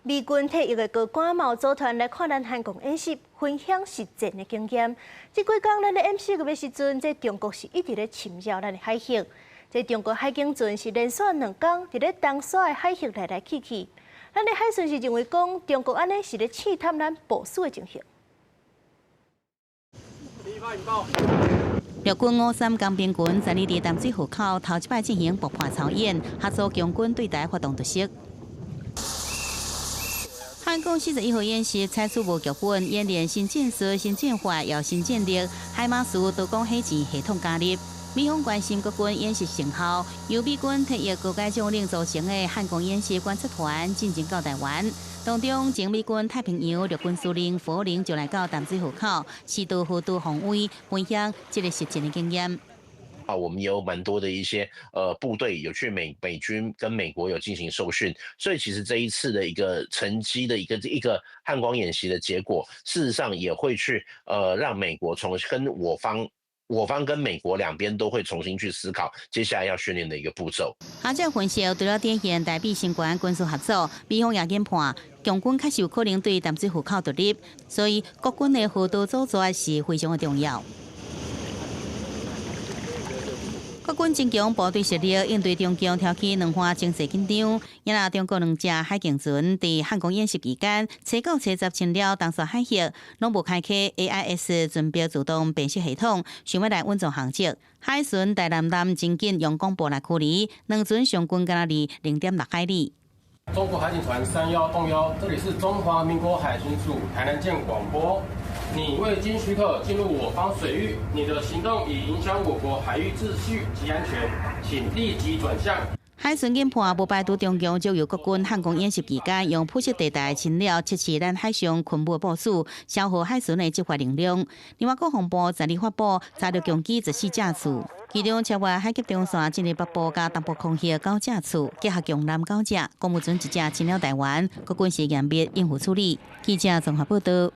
美軍退役的高官嘛有組團來看咱漢光演習，分享實戰的經驗。這幾工咱咧演習的時陣，這中國是一直咧侵擾咱的海域。這中國海警船是連續2工佇咧東沙的海域來來去去。咱的海巡是認為講，中國按呢是咧試探咱部署的情形。陸軍53工兵群昨日佇淡水河口頭一擺進行步破操演，合作共軍對台發動突襲。漢光41號演習採取無劇本演練新戰術、新戰法、有新戰力，海馬斯刀光火箭系統加入。美方關心國軍演習成效，由美軍退役高階將領組成的漢光演習觀察團進前到台灣，當中前美軍太平洋陸軍司令佛林就來到淡水河口，視導河道防衛，分享這个實戰的經驗。啊，我們有蠻多的一些部隊有去美軍跟美國有進行受訓，所以其實這一次的一個成績的一個漢光演習的結果，事實上也會去讓美國從跟我方，我方跟美國兩邊都會重新去思考接下來要訓練的一個步驟。學者分析，除了展現台美相關軍事合作，美方也研判，共軍確實有可能對淡水河口獨立，所以國軍的河道阻絕是非常的重要。國軍增強部隊實力，應對中共挑起兩岸情勢緊張。因為中國兩隻海警船佇漢光演習期間，初九、初十侵擾東沙海域，攏無開啟 AIS 船舶自動辨識系統，想欲來隱藏痕跡。海巡台南艦真緊用廣播來驅離，兩船上近干焦離0.6海里。中國海警船31-1，這裡是中華民國海巡署台南艦廣播。你未經許可進入我方水域，你的行動已影響我國海域秩序及安全，請立即轉向。海巡研判無排除中共藉由國軍漢光演習期間，用灰色地帶侵擾測試咱海上軍武部署，消耗海巡的執法能量。另外，國防部昨日發布查著共機14架次，其中超越海峽中線進入北部佮東部空域九架次，結合共艦九架，公務船一隻侵擾台灣，國軍是嚴密應付處理。記者綜合報道。